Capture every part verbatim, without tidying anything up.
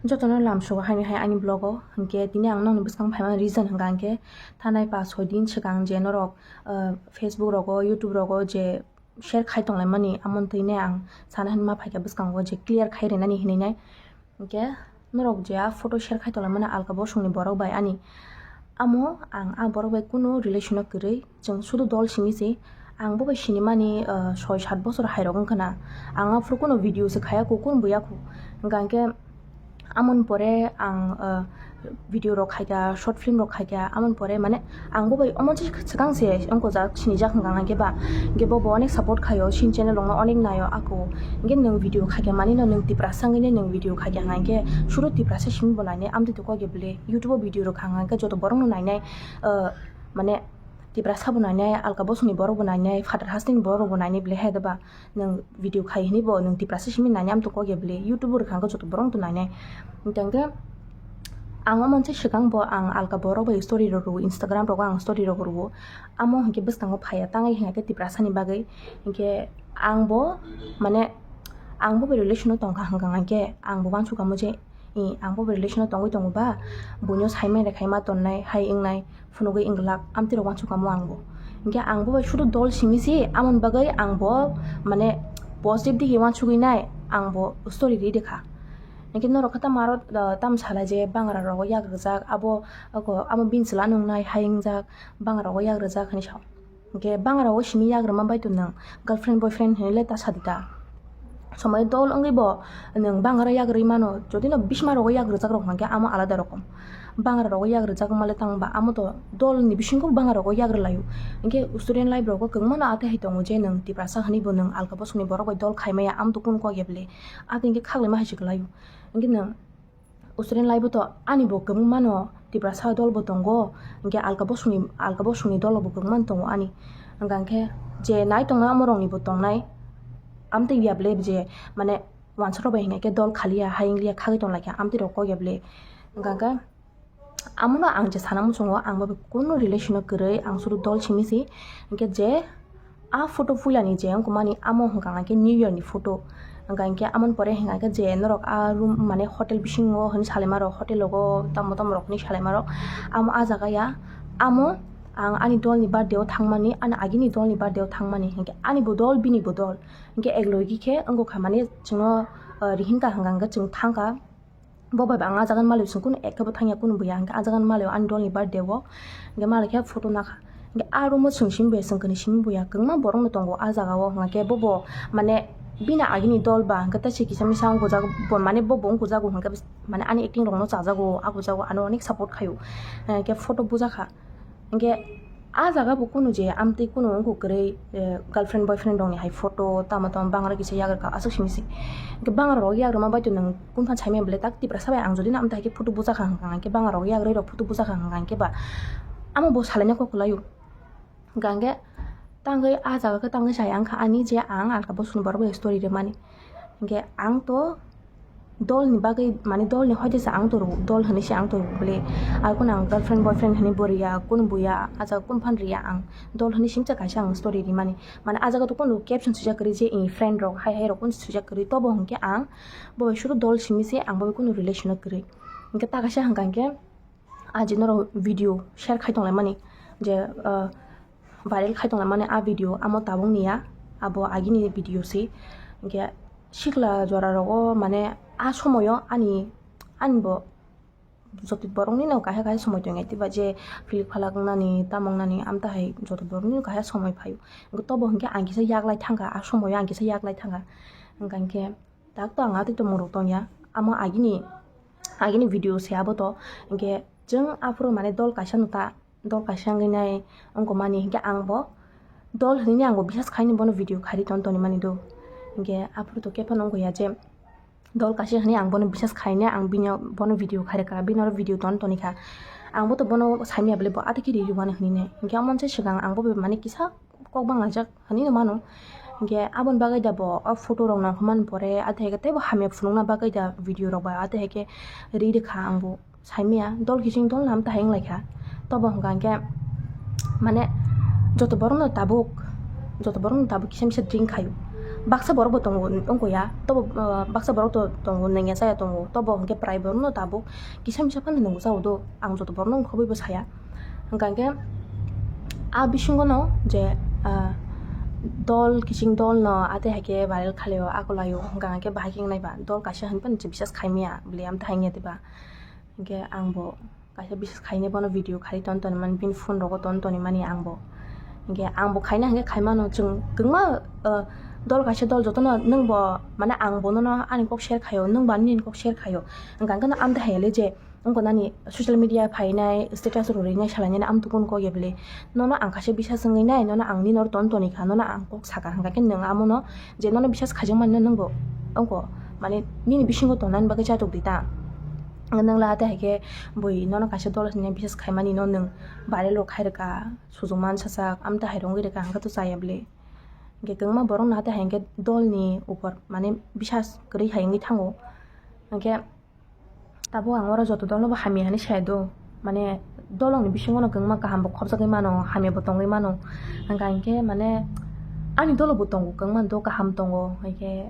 Jotono lamsogo haini hai ani vlog o, hinkhe tini ang nokni bwskango phaimani reason hinkha hinkhe thanai pash soi din swkang je norok, ah, Facebook rogo, YouTube rogo je share khai tonglaimani, amoni thwinai ang sana hinma phaikha bwskango je clear khai rinani hinwi nai. Hinkhe norok je a photo share khai tonglaimani alka bosongni borok bai ani, amo ang a borok bai kunu relation o kwrwi. Chwng sudu dol simi se, ang bo bai sinimani, ah, soi sat bosor hai rok wngkha na. Ang aphuru kunu video se khaya kho, kunu buya kho. Hinkha hinkhe amoni pore ang, ah, video rok khaikha, short film rok khaikha, amoni pore mane ang bo bai omo se swkang se wngkojak, sinijak hinkha hinkhe ba. Hinkhe bo bo onek support khaio, sini channel rok no onek naio ako. Hinkhe nwng video khaikha mani no nwng Tiprasa wngwi nwng video khaikha hinkha hinkhe suru Tiprasa simi bo nainai, amtwi to kok ya bwle YouTube o video rok kha hinkha hinkhe joto borok no nainai, ah, mane Tiprasa bo nainai, alka bosongni borok bo nainai, phatar hasteni borok bo nainai bwle hai da ba. Nwng video khai hinwi bo nwng Tiprasa simi nainai, amtwi kok ya bwle YouTube o rwkha hinkhe joto borok to nainai. Hinkhe ang omo se swkang bo ang alka borok bai story rok rwo, Instagram rogo ang story rok rwo. Amo hinkhe bwskango phaiya tangwi hinkhe Tiprasa ni bagwi. Hinkhe ang bo mane ang bo bai relation o tongkha hinkha hinkhe ang bo uansukha mo je, i, ang bo bai relation o tongwi tongo ba, buino saimai rwkhaima tonnai hai wngnai, phunugwi wngglak, amtwi rok uansukha mo ang bo. Hinkhe ang bo bai sudu dol simi se, amoni bagwi ang bo mane positive digi uansugwi nai ang bo story ri rwkha. Hinkhe norok khe tamo aro, ah, tamo sala je bangra rogo yak rwjak, abo, abo bini chwla nungnai hai wngjak, bangra rogo yak rwjak hinwi sao. Hinkhe bangra rogo simi yak rwma bai to nwng girlfriend boyfriend hinwi le ta sadi ta. Somoi dol wngwi bo nwng bangra yak rwi mano, jodi no bisma rogo yak rwjak rok hinkhe amo alada rokom. Bangra rogo yak rwjak wngma le tang ba amo to dol ni bisingo bangra rogo yak rwlaio. Hinkhe student life rogo kwbangma no atwi hai tongo je nwng Tiprasa hinwi bo nwng alka bosongni borok bai dol khai maya, amo to kunu kok ya bwle. Atwi hinkhe khaklaima hai se kwlaio. Hinkhe nwng student life o to ani bo kwbangma no Tiprasa dol bo tongo, hinkhe alka bosongni, alka bosongni dol bo kwbangma no tongo ani. Hinkha hinkhe je nai tongnai amo rok ni bo tongnai, amtwi ya bwle je mane uansuk rok bai hinkhe dol khaliya, hai wngliya, khagwi tonglaikha, amtwi rok kok ya bwle. Hinkha hinkhe amo no ang je sana muchungo, ang bo kunu relation o kwrwi, ang sudu dol simi se. Hinkhe je a photo puila ni je wngkha mani, amo hinkha hinkhe New Year ni photo. Hinkha hinkhe amoni pore hinkha hinkhe je norok a room mane hotel bisingo hinwi salaima rok, hotel rogo tamo tamo rok hinwi salaima rok, amo a jaga ya, amo ang ani dol ni birthday o thangmani, ani agini dol ni birthday o thangmani, hinkhe ani bo dol, bini bo dol, hinkhe ek logi khe wngkha mani chwngno, ah, rihinka hinkha hinkhe chwng thangkha. Bo bai ba ang a jaga ni malwi chwng kunu ekhe bo thangya kunu buya, hinkhe a jaga ni malwi ani dol ni birthday o, hinkhe malwi khe photo nakha, hinkhe a room o chwng simi buya, chwng kwnwi simi buya, kwbangma borok no tongo a jaga o, hinkhe bo bo mane bini agini dol ba hinkhe tei se kisa misa wngkujak bo, mane bo bo wngkujak bo hinkhe mane ani acting rok no chajago, a bujago, ano onek support khaio, hinkhe photo bujakha. Hinkhe a jaga bo kunu je amtwi kunu wngkuk kwrwi, eh, girlfriend boyfriend rokni hai photo tamo tamo bangra kisa yagrwkha aswk simi se. Hinkhe bangra rok yagrwma bai to nwng kunphan saimaya bwle tak Tiprasa bai ang jodi no amtwi hai khe photo bujakha hinkha hinkhe bangra rok yagrwi rok photo bujakha hinkha hinkhe ba amo bo salaina kok kwlaio. Hinkha hinkhe tangwi a jaga khe tangwi sai ang kha ani je ang alka bosongni borok bai story rwmani. Hinkhe ang to dol ni bagwi, mane dol ni hoite se ang to rw, dol hinwi se ang to rw bwle. Ar kunu ang girlfriend boyfriend hinwi bo riya, kunu buya, a jaga kunu phan riya ang. Dol hinwi singcha kaisa ang story rimani. Mane a jaga to kunu caption swijak kwrwi je, i, friend rok, hai hai rok kunu swijak kwrwi. Tobo hinkhe ang bo bai suru dol simi se, ang bo bai kunu relation o kwrwi. Hinkhe ta kaisa hinkha hinkhe, a je norok video share khai tonglaimani je, ah, viral khai tonglaimani a video amo tabuk ni ya, abo agini video se. Hinkhe sikla jora rogo mane a somoyo ani, ani bo joto borok ni no kaisa kaisa somoi tongo, tei ba je philik phalak wngnani, tamo wngnani, amtwi hai joto borok ni no kaisa somoi phaio. Hinkhe tobo hinkhe ang kisa yaglai thangkha, a somoyo ang kisa yaglai thangkha. Hinkha hinkhe tak to ang atwi tongmung rok tongya, amo agini, agini video se abo to. Hinkhe chwng aphuru mane dol kaisa no ta, dol kaisa wngwi nai wngkha mani, hinkhe ang bo dol hinwi ang bo bisas khaini bono video khairi ton toni mani do. Hinkhe aphuru to khe phano wngkha ya je dol kaisa hinwi ang bono bisas khaini, ang bini bono video khairikha, bini oro video ton toni kha. Ang bo to bono saimaya bwle bo atwi khe riri mani hinwi nai. Hinkhe omo se swkang ang bo mane kisa kok banglaijak hinwi no mano. Hinkhe aboni bagwi da bo o photo rok nangkukmani pore, atwi hai khe teibo hamya phunukna bagwi da video rok bai atwi hai khe ri rwkha ang bo. Saimaya dol kiching dol nam tahai wnglaikha. Tobo hwnkha hinkhe mane joto borokno tabuk, joto borokno tabuk kisa misa drink khaio. baksa borok bo tongo wngkha ya, tobo, ah, baksa borok to tongo, nangya chaya tongo, tobo hwnkhe prai borokno tabuk kisa misa phano nangwi chao do, ang joto borokno wngkhobwi bo saya. Hwnkha hwnkhe a bisingono je, ah, dol kiching dolno atwi hai khe viral khlaio, akolaio, hwnkha hwnkhe bahai khe wngnai ba dol kaisa hwnphano je bisas khaimaya bwlwi amtwi hai wngya diba? Hwnkhe ang bo kaisa bisas khainai bono video khari ton toni mani, bini phone rogo ton toni mani ang bo. Hwnkhe ang bo khaina hwnkhe khaimano, chwng kwbangma, ah, dol kaisa dol jotono nwng bo mane ang bo nono ani kok share khaio, nwng bo ani nini kok share khaio. Hwnkha hwnkhe no amtwi hai le je wngkha nani social media phainai, status rwrwinai, salainai amtwi kun kok ya bwle. Nono ang kaisa bisas wngwi nai, nono ang nini oro ton toni kha, nono ang kok sakha, hwnkha khe nwng amono je nono bisas khaijakmani no nwng bo wngkha mane nini bisingo tongnani bagwi chatok di ta. Nwng la atwi hai khe bui nono kaisa dol hinwi bisas khaimani no nwng viral rok khai rwkha, sujuma sajak amtwi hai rwngwi rwkha, hwnkhe to chaya bwle. Hwnkhe kwbangma borok no atwi hai hwnkhe dolni upor mane bisas kwrwi hai wngwi thango. Hwnkhe tabuk ang oro joto dolno bo hamya hinwi saya do, mane dolongni bisingo no kwbangma kaham bo khopjagwi mano, hamya bo tongwi mano. Hwnkha hwnkhe mane ani dolo bo tongo, kwbangma do kaham tongo, hwnkhe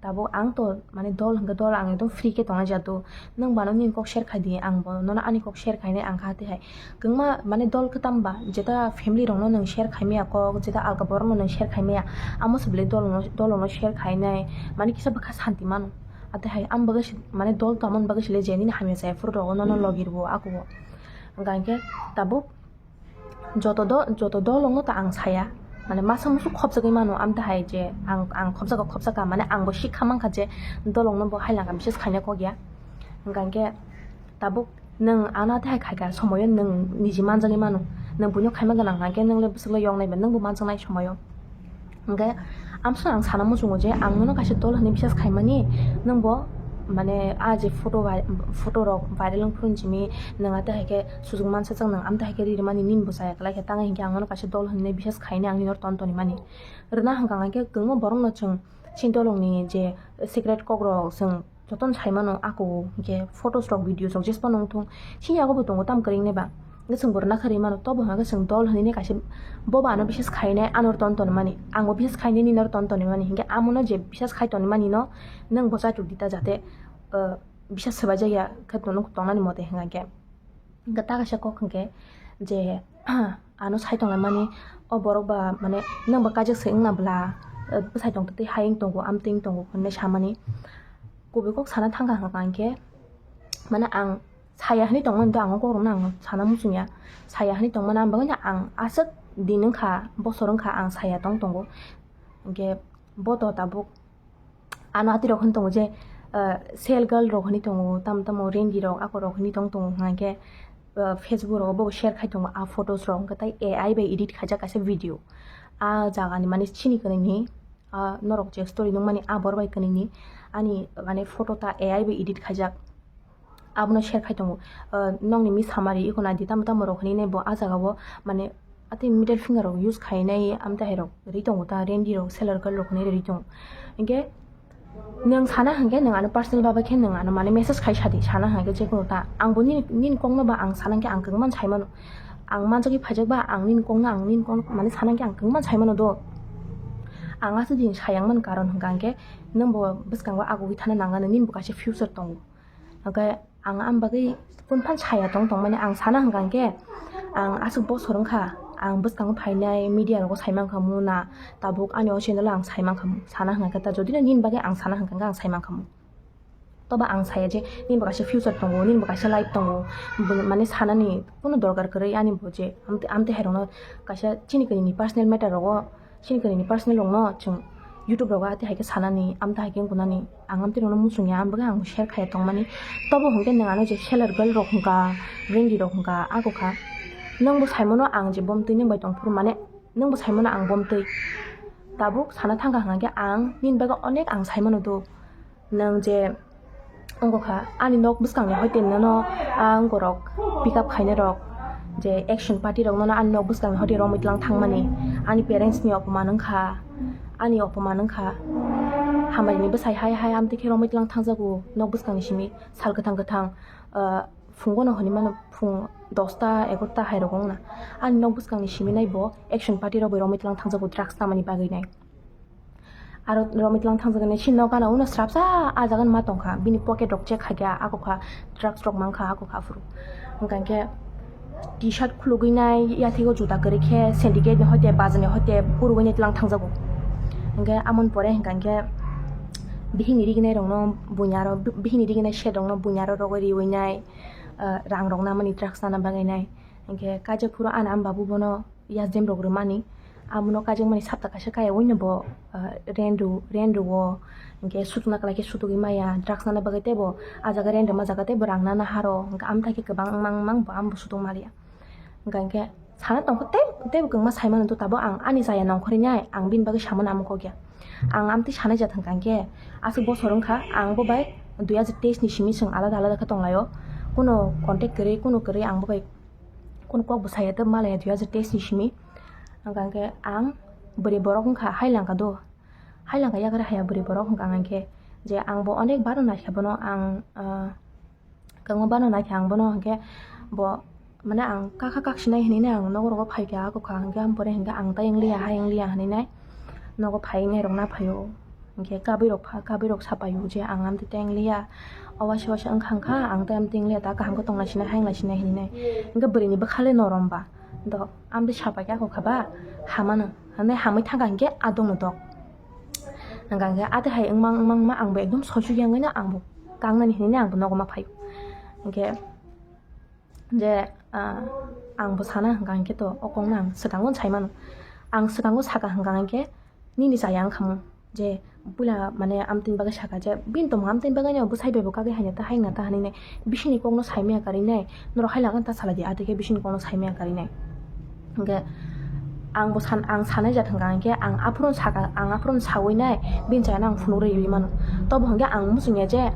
tabuk ang to mane dol hwnkhe dol ang ekdom free khe tongnai jat do. Nwng bano nini kok share khai di, ang bo nono ani kok share khainai, ang kha tei hai kwbangma mane dol kwtam ba, jeta family rokno nwng share khaimaya kok, jeta alka borokno nwng share khaimaya, amo se belai dolno, dolno share khainai, mane kisa bwkha santi mano. Atwi hai ang bagwi se, mane dol tongmani bagwi se le je nini hamya chaya phuru rogo nono logi rwo ako bo. Hwnkha hwnkhe tabuk joto do, joto dolongno ta ang saya, mane masa musu khopjagwi mano, amtwi hai je ang, ang khopjago khopjaka, mane ang bo sikha mankha je dolongno bo hai laka bises khaina kok ya. Hwnkha hwnkhe tabuk nwng ano atwi hai khaikha somoyo nwng niji manjagwi mano, nwng buino khaima gwnang hwnkhe nwng le bwswk le yoknai ba nwng bo manjaknai somoyo. Hwnkhe amsong ang sana muchungo je ang nono kaisa dol hinwi bisas khaimani, nwng bo mane a je photo vai-, photo rok viral wng phuru simi nwng atwi hai khe sujuk mansa chwng nwng amtwi hai khe ri rwmani nini bo chaya kwlai khe, tang hinkhe ang nono kaisa dol hinwi bisas khainai, ang nini oro ton toni mani. Rwna hwnkha hwnkhe kwbangma borokno chwng chini dolongni je secret kok rok chwng jotono sai mano, ako hinkhe photos rok, videos rok jesbo nung thung, chini yago bo tongo tamo kwrwng nai ba. Hinkhe chwng bo rwna khe rwi mano, tobo hwnkhe chwng dol hinwi kaisa bo ba ano bisas khainai, ano ton toni mani, ang bo bisas khainai nini oro ton toni mani, hinkhe amono je bisas khai toni mani no nwng bo chatuk di ta jate, ah, bisas swbai jak ya khe tong-, tongnani mote hwnkha khe. Hinkhe ta kaisa kok hinkhe je, ano sai tonglaimani, o borok ba mane nwng ba kaijak se wngna bwla, bwsai tong twi hai wng tongo, amtwi wng tongo hinwi samani. Kubui kok sana thangkha hwnkha hinkhe, mane ang saya hinwi tongmani to, ang o kokrokno ang sana muchungya. Saya hinwi tongmani ang bagwino ang aswk din wngkha, bosor wngkha ang saya tong tongo. Hinkhe bo to tabuk ano atwi rok hinwi tongo je, ah, sel girl rok hinwi tongo, tamo tamo rendi rok ako rok hinwi tong tongo hwnkha khe, ah, Facebook rogo bo share khai tongo a photos rok, hwnkhe tai A I bai edit khaijak kaisa video. A jagani mane chini kwnwi ni, ah, norok je story nukmani a bor bai kwnwi ni ani mane photo ta A I bai edit khaijak. Abono share khai tongo. Ah, nokni mi samari iko naidi tamo tamo rok hinwi nai bo ah jaga o mane atwi middle finger rok use khainai amtwi hai rok ri tongo ta, rendi rok, seller girl rok hinwi ri tongo. Hinkhe nwng sana hinkhe nwng ano personal baba khe nwng ano mane message khai sadi, sana hinkhe jekheno ta. Ang bo nini, nini kokno ba ang sana hinkhe ang kwbangma sai mano. Ang manjagwi phaijak ba ang nini kokno, ang nini kokno mane sana hinkhe ang kwbangma sai mano do. Ang aswk din sayang man karon hwnkha hinkhe nwng bo bwskango agugwi thana nang nini bo kaisa future tongo. Hwnkhe ang am bagwi phone phan saya tong tongmani ang sana hwnkha hinkhe ang aswk bosor wngkha, ang bwskango phainai media rogo sai mankha mu na, tabuk ani o channel o ang sai mankha mu sana hwnkha khe ta, jodi no nini bagwi ang sana hwnkha khe ang sai mankha mu. Toba ang saya je nini bo kaisa future tongo, nini bo kaisa life tongo, bo mane sanani kuno dorkar kwrwi ani bo je amtwi, amtwi hai rokno kaisa chini kwnwi ni personal matter rogo. Chini kwnwi ni personal rokno chwng YouTube rogo atwi hai khe sanani, amtwi hai khe wngkha nani, ang amtwi rokno muchungya, ang bagwi ang share khaiya tongmani. Tobo hwnkhe nwng ano je seller girl rok hwnkha, rendi rok hwnkha, ako kha. Nwng bo sai mano ang je bomtwi nwng bai tong phuru, mane nwng bo sai mano ang bomtwi. Tabuk sana thangkha hwnkha khe ang nini bagwi onek ang sai mano do. Nwng je wngkha ani nok bwskangni hoite nono, ah, wngkorok pick up khainai rok, je action party rok nono ani nok bwskangni hoite romwi tlang thangmani, ani parents ni opoman wngkha, ani opoman wngkha. Hamari ni bwsai hai hai amtwi khe romwi tlang thangjago nok bwskangni simi sal kwthang kwthang, ah, phungo no hinwi mano phung dosta egarota hai rok wngna. Ani nok bwskangni simi nai bo action party rok bai romwi tlang thangjago drugs tamani bagwi nai. Aro romwi tlang thangjak nai, chini nok gana uno srapsa ah jaga ma tongkha, bini pocket rok check khaikha, ako kha drugs rok mankha, ako kha phuru. Hwnkha khe T-shirt khulugwi nai, yathego juta kwrwi khe syndicate ni hoite, bajar ni hoite, purugwi nai tlang thangjago. Hwnkhe amoni pore hwnkha khe bihikni riginai rokno buini aro, bihikni riginai set rokno buini aro rogwi riwi nai, ah, rang rok namani, drugs nana bagwi nai. Hwnkhe kaijak phuru ani ama babu bono yasdem rok rwmani. Abono kaijakmani sapta kaisa kaya uino bo, ah, rent rw-, rent rwo. Hwnkhe sutuna kwlai khe sutugwi maya, drugs nana bagwi teibo ah jaga rent rwma jaga teibo rang nana haro. Hwnkhe amtha khe kwbang wngmang wngmang bo amo bo sutung maliya. Hwnkha hwnkhe sana tongkha tei, teibo kwbangma saimano to tabuk ang ani chaya nongkhorwi nai, ang bini bagwi samano amo kok ya. Ang amtwi sanai jat hwnkha hwnkhe aswk bosor wngkha, ang bo bai dui hajar teis ni simi chwng alada alada khe tonglaio. Kuno contact kwrwi, kuno kwrwi ang bo bai kuno kok bo saya tei malaya dui hajar teis ni simi. Hwnkha hwnkhe ang bwrwi borok wngkha, hai langkha do. Hai langkha yagra haya bwrwi borok hwnkha hwnkhe je ang bo onek baro naikha bono ang, ah, kwbangma baro naikha ang bono hwnkhe bo mane ang kakha kaksinai hinwi nai ang nogo rogo phaikha, ako kha hwnkhe ang pore hwnkhe ang tai wngliya, hai wngliya hinwi nai nogo phai wngnai rok na phaio. Hwnkhe kabui rok pha, kabui rok sapaio je ang amtwi teng liya, o waisa waisa wngkha wngkha, ang tei amtwi teng liya, ta kaham khe tongna sinai, hayungna sinai hinwi nai. Hwnkhe bwrwini bwkha le norom ba, do amtwi sapai khe ako kha ba hamano, hwnwi hamwi thangkha hwnkhe adongno dok. Hwnkha hwnkhe atwi hai wngmang wngmang wngma ang bo ekdom soisuk yangwi no ang bo kangnani hinwi no ang bo nogo ma phaio. Hwnkhe je, ah, ang bo sana hwnkha hwnkhe to o kokno ang swkango sai mano. Ang swkango saka hwnkha hwnkhe nini chaya wngkha mo je puila mane amtwini bagwi saka je bini tongmung amtwini bagwi no bwsai bai bo kagwi haina ta haina ta hinwi nai bisingni kokno sai maya karwi nai norok hai langkha ta salai di atwi khe bisingni kokno sai maya karwi nai. Hwnkhe ang bo san-, ang sanai jat hwnkha hwnkhe ang aphuru saka, ang aphuru sawi nai bini chayano ang phunuk rwi rwi mano. Tobo hwnkhe ang muchung ya je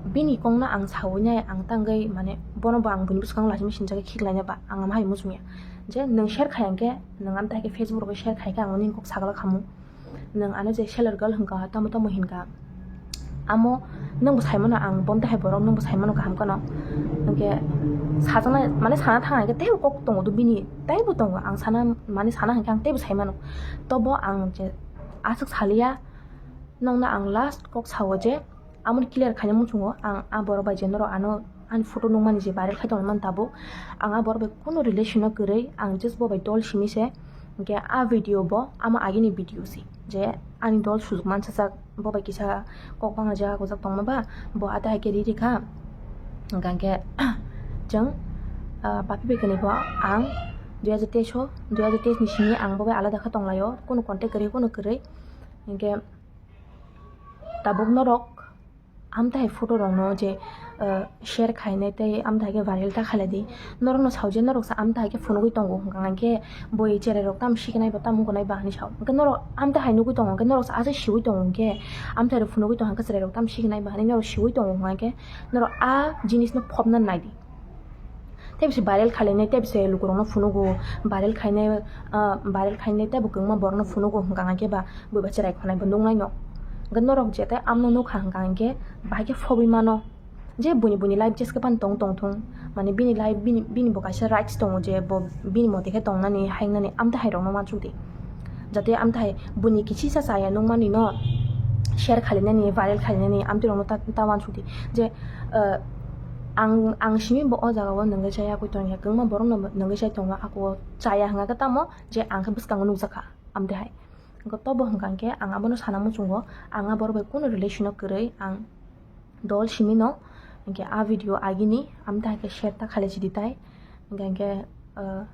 bini kokno ang sawi nai ang tangwi mane bono bo ang buini bwskango laisima sinjagwi khiklaina ba ang ama hai muchung ya je nwng share khai hwnkhe nwng amtwi hai khe Facebook rogo share khai khe ang nini kok sagala khamu. Nwng ano je seller girl hwnkha, tamo tamo hinkha. Amo nwng bo sai mano ang, bo amtwi hai borok nwng bo sai mano kaham kheno. Hwnkhe sajaknai, mane sana thang hwnkhe teibo kok tongo do bini, teibo tongo. Ang sana, mane sana hwnkhe ang teibo sai mano. Tobo ang je aswk saliya, nwngno ang last kok sao je, amoni clear khaina muchungo ang a borok bai je norok ano ani photo nukmani je viral khai tongmani tabuk, ang a borok bai kunu relation no kwrwi, ang just bo bai dol simi se. Hwnkhe a video bo amo agini video se, je ani dol sujuk mansajak, bo bai kisa kok banglaijak gojak tongma ba, bo ata hai khe riri kha. Hwnkhe chwng, ah, papi bai kwnwi bo ang dui hajar teis o, dui hajar teis ni simi ang bo bai alada khe tonglaio, kunu contact kwrwi, kunu kwrwi. Hwnkhe tabuk norok amtwi hai photo rokno je, ah, share khainai tei amtwi hai khe viral ta khailai di. Norokno sao je norok sa amtwi hai khe phunugwi tongo hwnkha hwnkhe boi cherai rok tamo sikinai ba tamo wngnai ba hinwi sao. Hwnkhe norok amtwi hai nugwi tongo hwnkhe norok sa aswk siwi tongo hwnkhe amtwi hai rok phunugwi tongkha hwnkhe cherai rok tamo sikinai ba hinwi norok siwi tongo hwnkha hwnkhe norok a jinisno phobna nai di. Tei bisi viral khainai, tei bisi lukurokno phunugo, viral khainai, ah, viral khainai tei bo kwbangma borokno phunugo hwnkha hwnkhe ba bui ba cherai khonai bo nuknai no. Hwnkhe norok je tei amno nukha hwnkha hwnkhe bahai khe phobwi mano je buini buini life jeske phano tong tong thung, mane bini life bini, bini bo kaisa rights tongo je bo bini mote khe tongnani, haingnani, amtwi hai rokno uansuk di. Jate amtwi hai buini kisisa chaya nukmani no share khainani, viral khainani, amtwi rokno ta, ta uansuk di. Je, ah, ang, ang simi bo o jaga o nungwi chaya koi tongya, kwbangma borok no nungwi chai tongo, ako chaya hwnkha khe tamo je ang khe bwskango nukjakha amtwi hai. Hwnkhe tobo hwnkha hwnkhe ang abono sana muchungo, ang a borok bai kunu relation o kwrwi, ang dol simi no, hwnkhe a video agini amtwi hai khe share ta khailai sidi tai, hwnkhe, hwnkhe, ah,